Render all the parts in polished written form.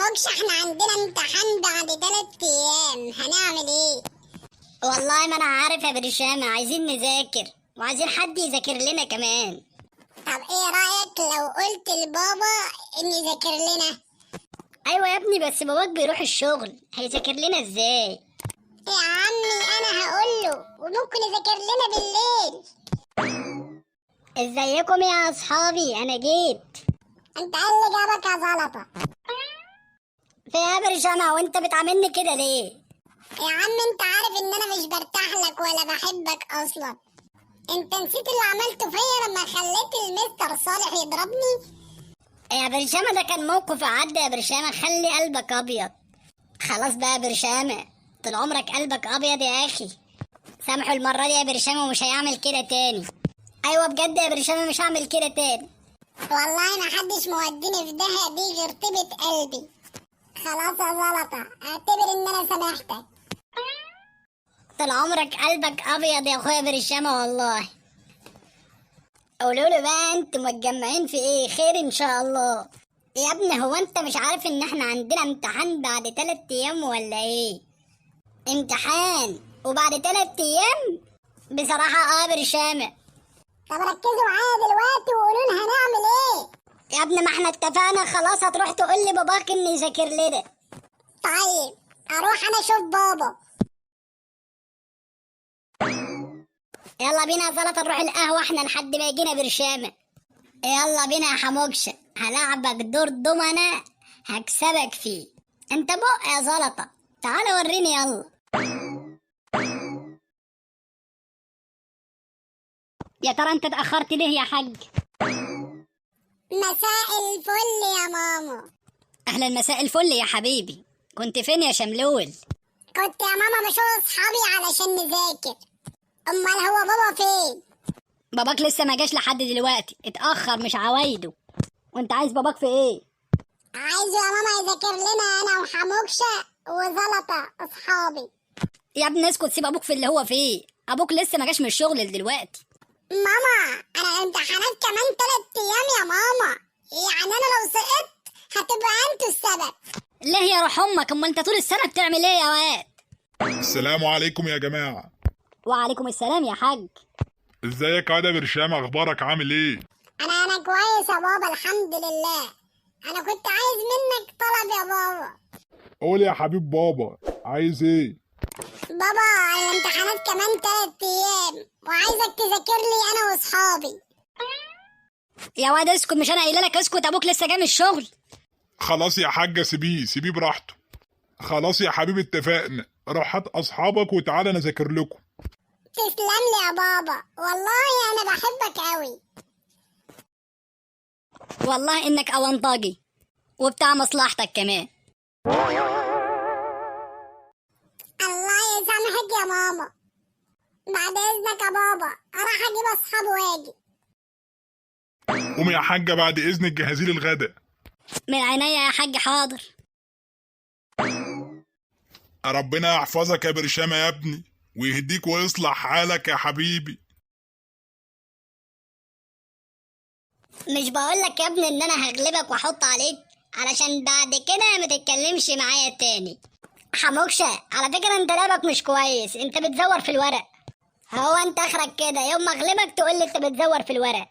حموكش، احنا عندنا امتحان بعد 3 ايام، هنعمل ايه؟ والله ما انا عارف يا برشامة، عايزين نذاكر وعايزين حد يذاكر لنا كمان. طب ايه رأيك لو قلت لبابا ان يذاكر لنا؟ ايوه يا ابني، بس باباك بيروح الشغل، هيذاكر لنا ازاي؟ يا عمي انا هقوله وممكن يذاكر لنا بالليل. ازيكم يا اصحابي، انا جيت. انت ايه اللي جابك يا زلطة؟ في يا برشامة، وانت بتعاملني كده ليه؟ يا عم انت عارف ان انا مش برتاح لك ولا بحبك اصلا. انت نسيت اللي عملته فيا لما خليت المستر صالح يضربني؟ يا برشامة ده كان موقف عدى يا برشامة، خلي قلبك ابيض. خلاص بقى يا برشامة، طول عمرك قلبك ابيض يا اخي. سامحوا المرة دي يا برشامة ومش هيعمل كده تاني. ايوه بجد يا برشامة، مش هعمل كده تاني. والله ما حدش موديني في داهية دي غير طيبة قلبي. خلاص يا زلطة، اعتبر ان انا سامحتك. طول عمرك قلبك ابيض يا اخويا برشامة والله. قولوا له بقى، انتوا متجمعين في ايه؟ خير ان شاء الله. يا ابني هو انت مش عارف ان احنا عندنا امتحان بعد 3 ايام ولا ايه؟ امتحان وبعد 3 ايام؟ بصراحة اه برشامة. طب ركزوا معايا دلوقتي وقولوا لنا هنعمل ايه؟ يا ابني ما احنا اتفقنا خلاص، هتروح تقول لي باباك ان يذاكر لنا. طيب اروح انا اشوف بابا. يلا بينا يا زلطة نروح القهوة احنا لحد ما يجينا برشامة. يلا بينا يا حموكشة، هلعبك دور دومنا هكسبك فيه. انت بق يا زلطة، تعالى وريني يلا. يا ترى انت اتأخرت ليه يا حاج؟ مساء الفل يا ماما. اهلا، مساء الفل يا حبيبي. كنت فين يا شملول؟ كنت يا ماما بشوف اصحابي علشان نذاكر. امال هو بابا فين؟ باباك لسه ما جاش لحد دلوقتي، اتأخر مش عوايده. وانت عايز باباك في ايه؟ عايزه يا ماما يذاكر لنا انا وحموكشة وزلطة اصحابي. يا ابني اسكت، سيب ابوك في اللي هو فيه. ابوك لسه ما جاش من الشغل دلوقتي. ماما انا الامتحانات كمان 3 ايام يا ماما، يعني انا لو سقطت هتبقى انتوا السبب. ليه يا روح امك؟ امال انت طول السنه بتعمل ايه يا واد؟ السلام عليكم يا جماعة. وعليكم السلام يا حاج. ازيك يا برشام، اخبارك عامل ايه؟ انا كويس يا بابا الحمد لله. انا كنت عايز منك طلب يا بابا. قول يا حبيب بابا، عايز ايه؟ بابا الامتحانات كمان 3 ايام وعايزك تذاكر لي انا واصحابي. يا واد اسكت، مش انا قايله لك اسكت؟ ابوك لسه جاي من الشغل. خلاص يا حاجة، سيبيه سيبيه براحته. خلاص يا حبيبي اتفقنا، روح هات اصحابك وتعالى نذاكر لكم. تسلم لي يا بابا، والله انا بحبك قوي. والله انك اونطاجي وبتاع مصلحتك كمان. الله يسامحك يا ماما. بعد اذنك يا بابا اروح اجيب اصحابي واجي. قوم يا حاجة بعد اذنك جهزي لي الغدا. من عينيا يا حاج، حاضر. ربنا يحفظك يا برشامة يا ابني، ويهديك ويصلح حالك يا حبيبي. مش بقولك يا ابني ان انا هغلبك واحط عليك، علشان بعد كده ما تتكلمش معايا تاني. حموكشة على فكرة انت لعبك مش كويس، انت بتزور في الورق. هو انت اخرك كده، يوم ما اغلبك تقول لي انت بتزور في الورق.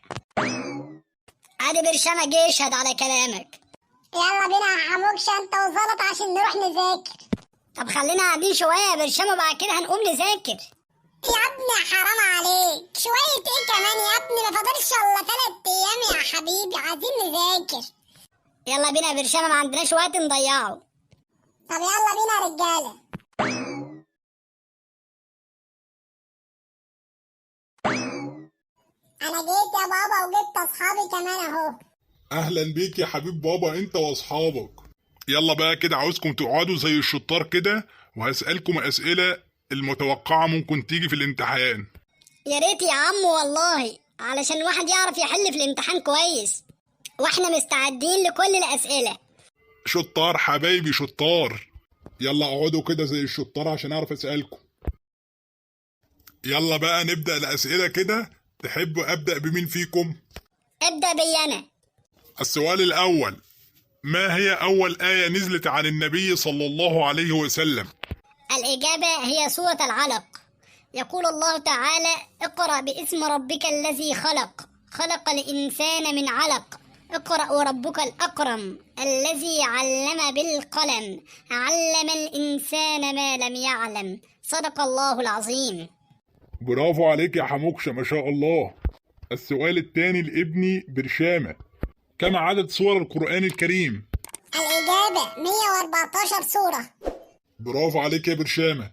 ادي برشامة جه يشهد على كلامك. يلا بينا يا حموكشة انت وزلط عشان نروح نذاكر. طب خلينا قاعدين شوية يا برشامة وبعد كده هنقوم نذاكر. يا ابني حرام عليك، شوية ايه كمان يا ابني؟ ما فاضلش الا 3 ايام يا حبيبي، عايزين نذاكر. يلا بينا يا برشامة، ما عندناش وقت نضيعه. طب يلا بينا يا رجالة. انا جيت يا بابا وجبت اصحابي كمان اهو. اهلا بيك يا حبيب بابا انت واصحابك. يلا بقى كده، عاوزكم تقعدوا زي الشطار كده، وهسألكم اسئلة المتوقعة ممكن تيجي في الامتحان. يا ريت يا عم والله، علشان الواحد يعرف يحل في الامتحان كويس، واحنا مستعدين لكل الأسئلة. شطار حبايبي شطار. يلا اقعدوا كده زي الشطار عشان اعرف اسألكم. يلا بقى نبدأ الأسئلة كده. تحبوا أبدأ بمين فيكم؟ ابدأ بي أنا. السؤال الأول: ما هي أول آية نزلت عن النبي صلى الله عليه وسلم؟ الإجابة هي سورة العلق. يقول الله تعالى: اقرأ باسم ربك الذي خلق، خلق الإنسان من علق، اقرأ وربك الأكرم الذي علم بالقلم، علم الإنسان ما لم يعلم. صدق الله العظيم. برافو عليك يا حموكشة، ما شاء الله. السؤال الثاني لابني برشامة، كم عدد سور القرآن الكريم؟ الإجابة 114 سورة. برافو عليك يا برشامة.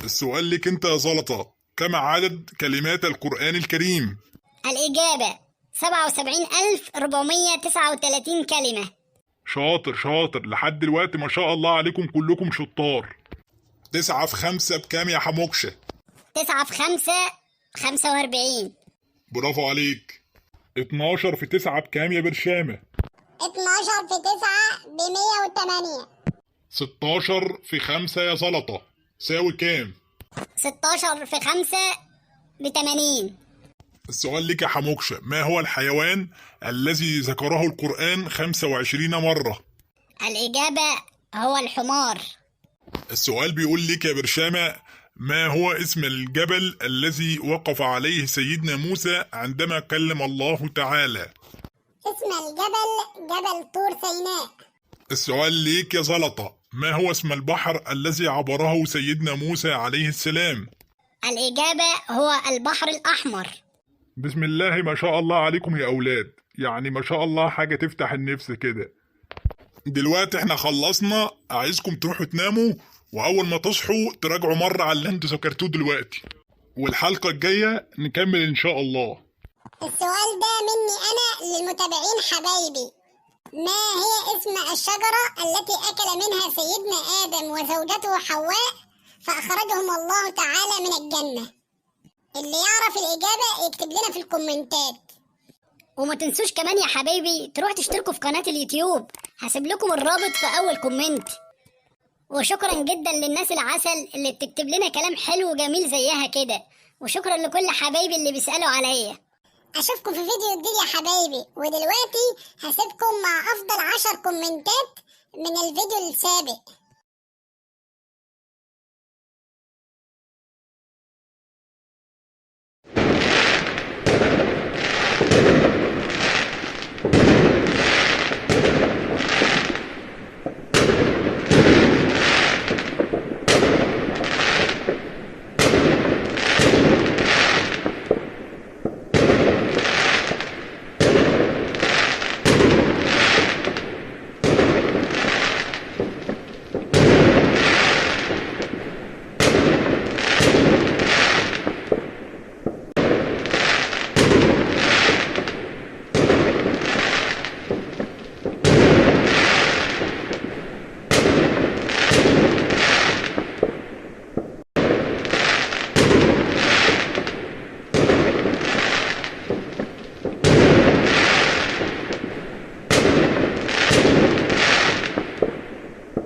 السؤال لك انت يا زلطة، كم عدد كلمات القرآن الكريم؟ الإجابة 77439 كلمة. شاطر شاطر، لحد دلوقتي ما شاء الله عليكم كلكم شطار. 9 في 5 بكام يا حموكشة؟ 9 في 5 45. برافو عليك. 12 في 9 بكام يا برشامة؟ 12 في 9 ب108. 16 في 5 يا زلطة ساوي كام؟ 16 في 5 ب80. السؤال لك يا حموكشة، ما هو الحيوان الذي ذكره القرآن 25 مرة؟ الإجابة هو الحمار. السؤال بيقول لك يا برشامة، ما هو اسم الجبل الذي وقف عليه سيدنا موسى عندما كلم الله تعالى؟ اسم الجبل جبل طور سيناء. السؤال ليك يا زلطة، ما هو اسم البحر الذي عبره سيدنا موسى عليه السلام؟ الإجابة هو البحر الأحمر. بسم الله ما شاء الله عليكم يا أولاد، يعني ما شاء الله حاجة تفتح النفس كده. دلوقتي احنا خلصنا، عايزكم تروحوا تناموا، وأول ما تصحوا تراجعوا مرة على اللي انتوا ذاكرتوه دلوقتي، والحلقة الجاية نكمل إن شاء الله. السؤال ده مني أنا للمتابعين حبايبي، ما هي اسم الشجرة التي أكل منها سيدنا آدم وزوجته حواء فأخرجهم الله تعالى من الجنة؟ اللي يعرف الإجابة يكتب لنا في الكومنتات. وما تنسوش كمان يا حبايبي تروح تشتركوا في قناة اليوتيوب، هسيب لكم الرابط في أول comment. وشكرا جدا للناس العسل اللي بتكتب لنا كلام حلو وجميل زيها كده، وشكرا لكل حبايبي اللي بيسألوا عليا. أشوفكم في فيديو جديد يا حبايبي، ودلوقتي هسيبكم مع أفضل 10 كومنتات من الفيديو السابق.